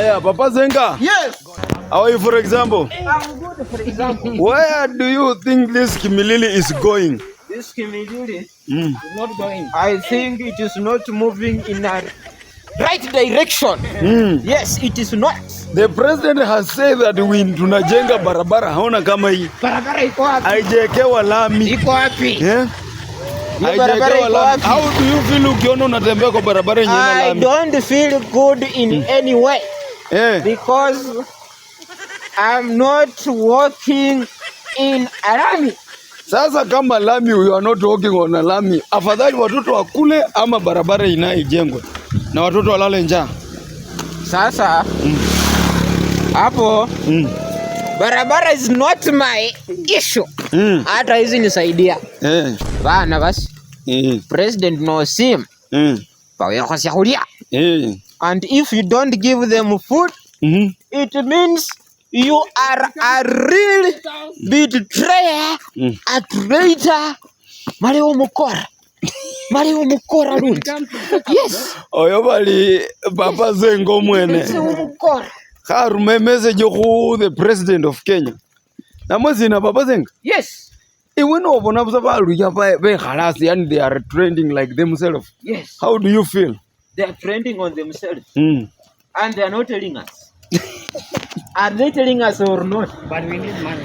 Aya, Papa Zenga. Yes. How are you, for example? I'm good, for example. Where do you think this Kimilili is going? This Kimilili is not going. I think it is not moving in a right direction. Yes, it is not. The president has said that we tunajenga barabara haona kama hii. Barabara iko wapi? Haijekewa lami. Iko wapi? Yeah? Haijekewa lami. How do you feel ukiona unatembea kwa barabara yenye ina lami? I don't feel good in any way. Yeah. Because I'm not walking in a lami. Sasa kama lami, you are not walking on a lami, afadhali watoto wakule ama barabara inaijengwe na watoto walale njaa. Sasa hapo barabara is not my issue. Hata hizi nisaidia. Bana basi. President no sim. Pawe kwa shahuria. And if you don't give them food, it means you are a real betrayer, a traitor. Mario Mukora. Mario Mukora runt. Yes. Oyo bali Papa Zengo mwene. Mukora. Harume message ku the president of Kenya. Namazina Papa Zenga. Yes. When obona balu ya be khalasi and they are trending like themselves. Yes. How do you feel? They are trending on themselves. And they are not telling us. Are they telling us or not? But we need money.